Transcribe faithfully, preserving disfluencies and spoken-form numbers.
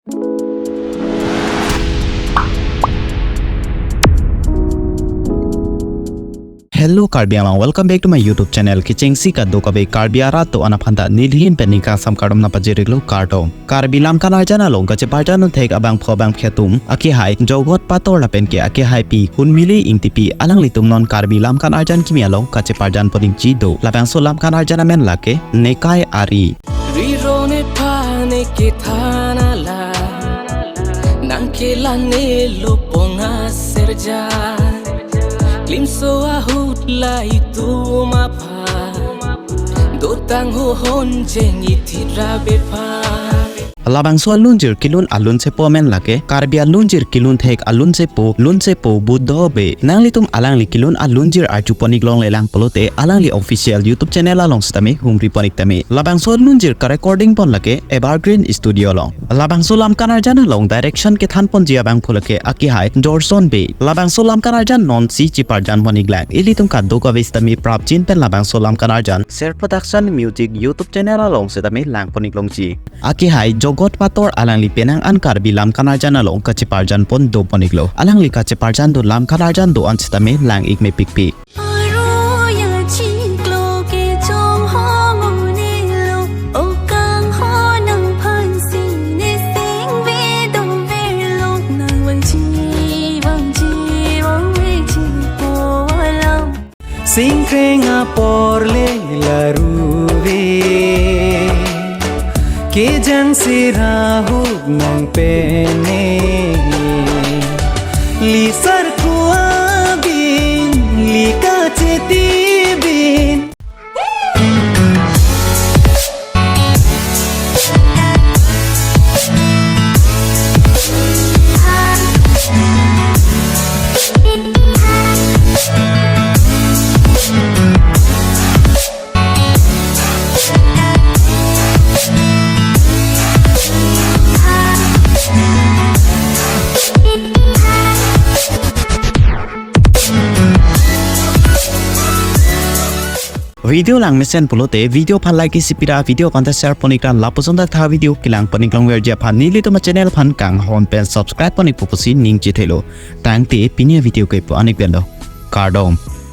Hello Karbi Anglong, welcome back to my YouTube channel. Kechengsi kadokave Karbi arat atum aphan ta nelihin pen ningkan asam kardom nangpajir-iklo, kardom. Karbi lamkan arjan along kacheparjan thek abangphu abangphi atum akehai Jogot Pator lapen ke akehaipi Hunmili Ingtipi, alanglitum non Karbi lamkan arjan kimi along kacheparjan pon-ikji do. Labangso lamkan arjan amen lake Nekai Ari. Rirone pane kethan ala, nangkelang-elo pong aserja. Klimso ahut la itum aphan, dotang ho honjeng ithit ra bephan. Labangso alunjir kelun alunsepo amen lake Karbi alunjir kelun thek alunsepo, lunsepo Buddho Bey. Nanglitum alangli kelun alunjir arju pon-ik longle lang pulote alangli official YouTube channel along sitame humri pon-ik tame. Labangso alunjir karecording pon lake Evergreen Studio along. Labangso lamkan arjan along direction kethan ponji abangphu lake akehai Jorson Bey. Labangso lamkan arjan nonsi cheparjan pon-ik lang. Ilitum kadokave sitame prapjin pen labangso lamkan arjan Ser Production Music YouTube channel along sitame lang pon-ik longji. Akehai Jogot Pator alangli penang an Karbi lamkan arjan along kacheparjan pon do pon-iklo. Alangli kacheparjan do lamkan arjan do-an sitame lang-ik mepikpik. Aro ya chiklo kechong ho mo nelo, o kangho nangphan si ne singve do verlo, nang vangji, vangji, vangveji po alam. Singkreng apor le la ruve, kejang sera huk nangpene, lisar kua bin, lika cheti bin. Video langmesen pulote video aphan like isi pira, video content share pon-ik ra, lapuson dak tha video kelang pon-ik longverji aphan nelitum channel aphan kanghon pen subscribe pon-ikpo pusi ningje thelo. Tangte pini video ke pu-an-ik velo. Kardom.